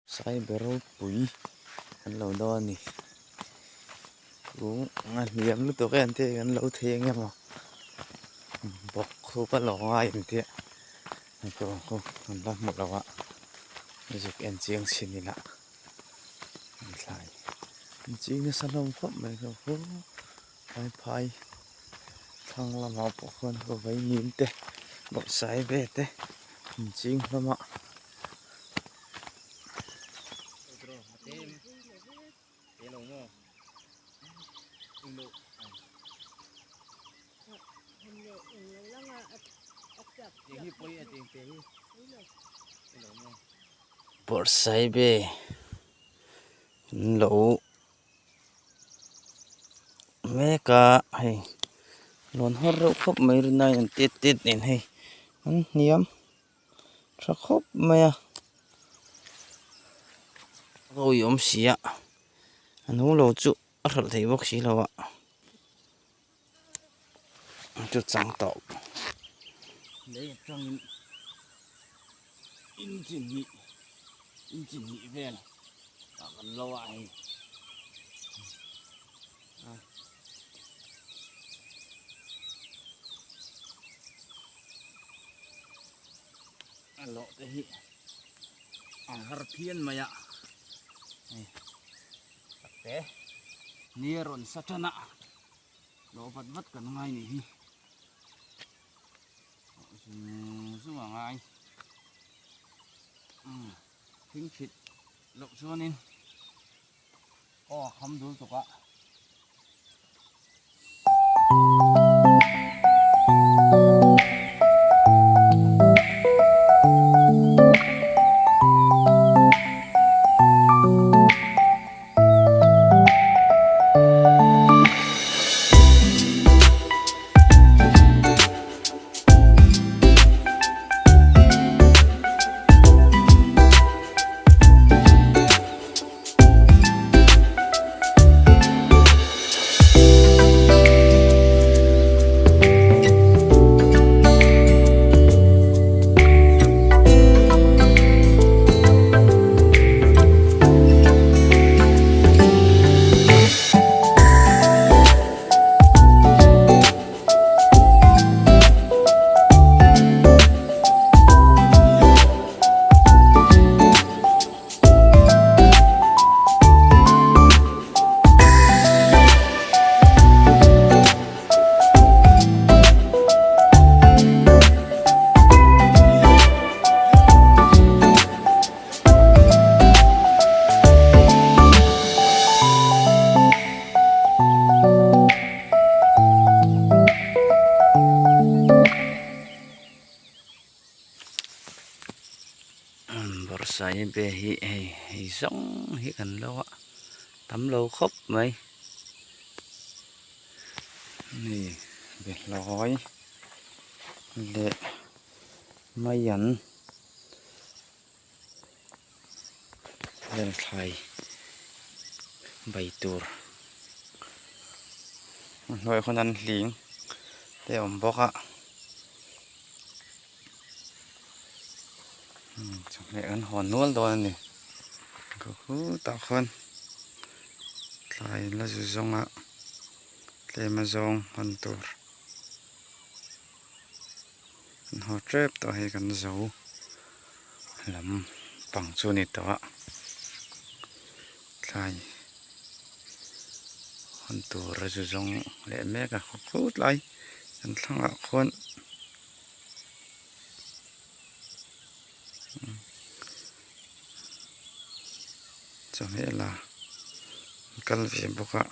Cyber ropui an lo do a ni kung a hniam lutuk e an tih an lo thei eng emaw bawk khup a lo ngai an tih a kawng khu an la hmu lo a zuk en chiang chhin ila an thlai an ching nasa hlawm khawp mai ho khu phai thlang lamah pawh khuan vaimim te bawrhsai ve te an ching hlawm a. Bawrhsaibe an lo mek a hei lawn har reuh khawp mai rinaiin an tet tet nen hei an hniam. Tha khawp mai a a uiawm si a a no lo chu a hralh thei bawk si lo a chu chang tawh lei atangin inchi hnih inchi hnih vel ah kan lo a hei. A lawh te hi a har phian mai a hei takte ni a rawn sa tan a lawh vat vat kan ngai nih hi zung zung a ngai thing thit loh chuanin. Aw a kham dul tuk a. Bawrhsaibe hi hei hei zawng hi kan lo a tam lo khawp mai hei behlawi leh maian vel thlai bai tur a hnuaiah khawn an hling te a awm bawk a. Chawhmeh kan hawn nual dawn a ni ka khutah khuan tlai la zu zawnga tlem a zawng hawn tur kan haw tep tawh hei kan zo lam pang chu a ni tawh a tlai hawn tur a zu zawng leh mek a khut lai kan thlangah khuan. Chawhmeh la an kal ve bawk a.